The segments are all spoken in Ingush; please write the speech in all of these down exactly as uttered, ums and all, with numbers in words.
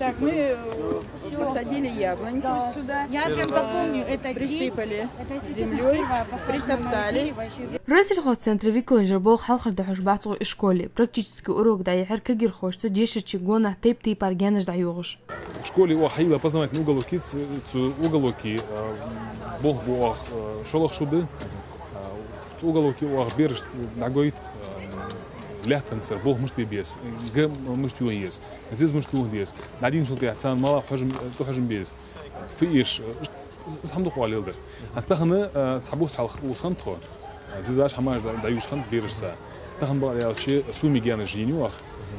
Так, мы э, посадили яблоньку сюда, я прям запомню этот день. Присыпали землей, притоптали. Россельхозцентра викалаша болх хьалхара дӀахьош бац укх школе. Практически урок дӀаяхьар кагирхошца дешарча гонахьа тайп-тайпара гаьнаш дӀайоагӀаш. Школе оаха хьайийлла познавательный уголок, цу, цу уголоке э, болх бу оаха э, шоллагӀа шу да. Э, Цу уголоке оаха берашта дӀагойт э, лаьттанцара болх мишта бе беза, га мишта йоха еза, зиза мишта юха деза, дӀадийначул тӀехьагӀа царна малагӀа хьожам, тӀахьожам беза, фу эш, из хӀама дукха оаха леладир. ХӀанз тахан э, цхьа бутт хьалха укхаза хиннад тхо, э, зизаш хӀамаш дӀа-, дӀайоагӀаш хиннад берашца. Тахан бакъдар аьлча, суми гаьнаш йийна оаха,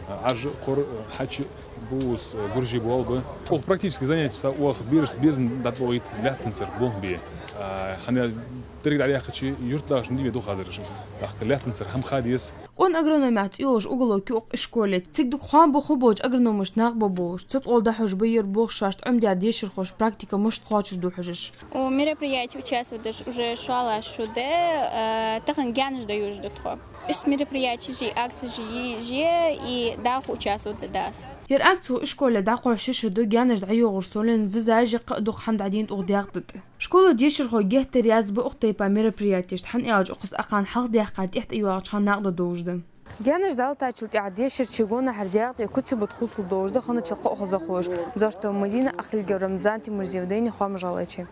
э, Ӏаж, кхор, э, хьач, бувс, э, гуржи болх ба. Оаха практически занятешца оаха берашта безам дӀатӀадоагӀийт лаьттанцара болх бе. Э, хӀана аьлча деррига дӀадаьккхача юртдахарна дийна духадараш. ТӀаккха лаьттанцара хӀама ха деза. Къона агрономех цӀи йолаш уголок я укх школе. Цига дукха хоам ба хургболча агрономашта нах болаболаш. Цу тӀагӀолла дӀахьош ба ер болх шоашта Ӏомадаьр дешархоша практика мишта кхоачашду хьожаш. У мероприятии участвовать деш уже шоллагӀа шу да, э, тахан гаьнаш дӀайоагӀаш да тхо. Иштта мероприятеш, акцеш е-, е- и дӀахо участвовать даьд аз. Ер акци укх школе дӀакхухь ши шу да, гаьнаш дӀайоагӀарал совнагӀа зизаш а кхы а дукха хӀама дӀадийнад укх даькъ тӀа. Школа дешархой геттара раьза ба укх тайпара мероприятешта, хӀана аьлча укхаза акхарна хьалхадаьккхар тӀехьа тӀайоагӀача хана накъадаргдолаш да. Гаьнаш дӀалатачул тӀехьагӀа дешарча гонахьара даькъ тӀа куцабут хусал долаш да, хинначул кхоъ хоза хулаш. Зортова Мадина, Ахильгов Рамзан, Тимурзиев Дени, «Хоамаш ГӀалгӀайче».